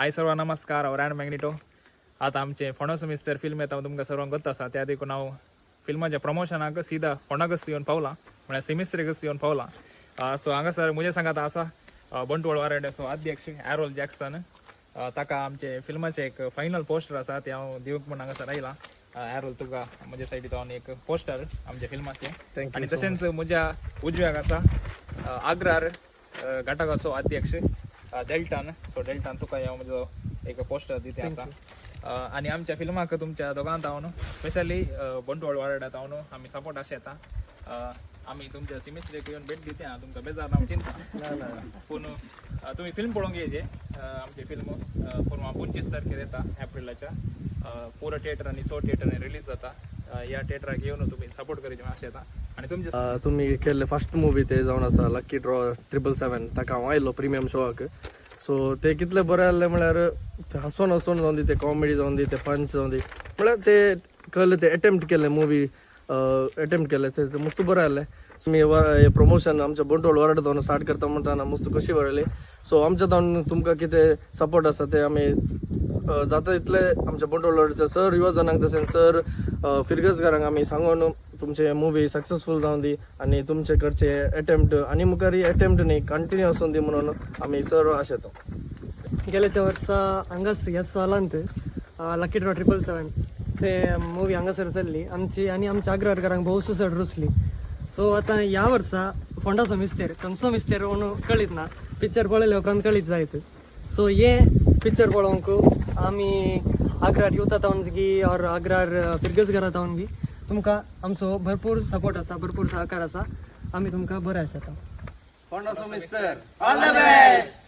हाय सर्वांक नमस्कार. हांव रायण मॅग्निटो. आतां आमचें फोंडा मिस्तर फिल्म येता, तुमकां सर्वांक गोत्त आसा. त्या देखून हांव फिल्माच्या प्रमोशनाक सिदा फोंडाकच येवन पावलां, म्हळ्यार सिमिस्त्रीकच येवन पावलां. सो हांगासर म्हजे सांगात आसा बंटवळ वाराड्याचो अध्यक्ष एरोल जॅक्सन. ताका आमचे फिल्माचें एक फायनल पोस्टर आसा, तें हांव दिवंक म्हूण हांगासर आयलां. एरोल, तुका म्हज्या सायडी जावन एक पोस्टर आमच्या फिल्माचें. Thank you. आनी तशेंच म्हज्या उजव्याक आसा आग्रार घटकाचो अध्यक्ष डेल्टान. सो डेल्टान, तुका हांव म्हजो एक पोस्टर दिते आसा. आनी आमच्या फिल्माक तुमच्या दोगां जावन, स्पेशली बंटवाळ वार्डात जावन आमी सपोर्ट आशें येता. आमी तुमच्या सिमिस्ट्रीक येवन भेट दिते. तुमकां बेजार ना चिंता, पूण तुमी फिल्म पळोवंक येयचे. आमचे फिल्म पूण 25 तारखेर येता एप्रिलाच्या. पुरो थिएटर आनी सो थिएटरांनी रिलीज जाता. ह्या थिएटराक येवन तुमी सपोर्ट करीत आशें येता आनी तुमचे तुमी केल्ले फर्स्ट मुवी ते जावन आसा लकी ड्रॉ 777, ताका हांव आयलो प्रिमियम शोआक. सो ते कितले बरें आहले म्हळ्यार ते हसोन हसोन जावन दी, ते कॉमेडी जावन दी, ते पंच जावन दी, म्हळ्यार ते कळ्ळें, ते एटेम्प्ट केले, मुवी एटेम्प्ट केले, ते ते मस्त बरें आहले. तुमी प्रमोशन आमच्या बंटवाळ वार्ड जावन स्टार्ट करता म्हणटाना मस्त खोशी बरयली. सो आमच्या जावन तुमकां कितें सपोर्ट आसा ते आमी जाता तितले आमच्या बंटवाळ वार्डच्या सर युवा जणांक तशेंच सर फिरगजकारांक आमी सांगून तुमचे मुवी सक्सेसफूल जावन दी आनी तुमचे कडचे एटेम्प्ट आनी मुखार एटेम्प्ट न्ही, कंटिन्यू आसून दी म्हणून आमी सर आशेता. गेल्याच्या वर्सा हांगाच ह्या हॉलांत लकी ड्रॉ 777 ते मुवी हांगासर चल्ली आमची आनी आमच्या आग्रारकारांक भोवसो चड रुचली. सो आतां ह्या वर्सा फोंडाचो मिस्तेर खंयचो मिस्तेर म्हणून कळीत ना, पिक्चर पळयल्या उपरांत कळीत जायत. सो हे पिक्चर पळोवंक आमी आग्रार युथा तावन गी ऑर आग्रार फिरगजघरा तावन बी तुमकां आमचो भरपूर सपोर्ट आसा, भरपूर सहकार आसा. आमी तुमकां बरें आसा. फोंडाचो मिस्तर, ऑल the best.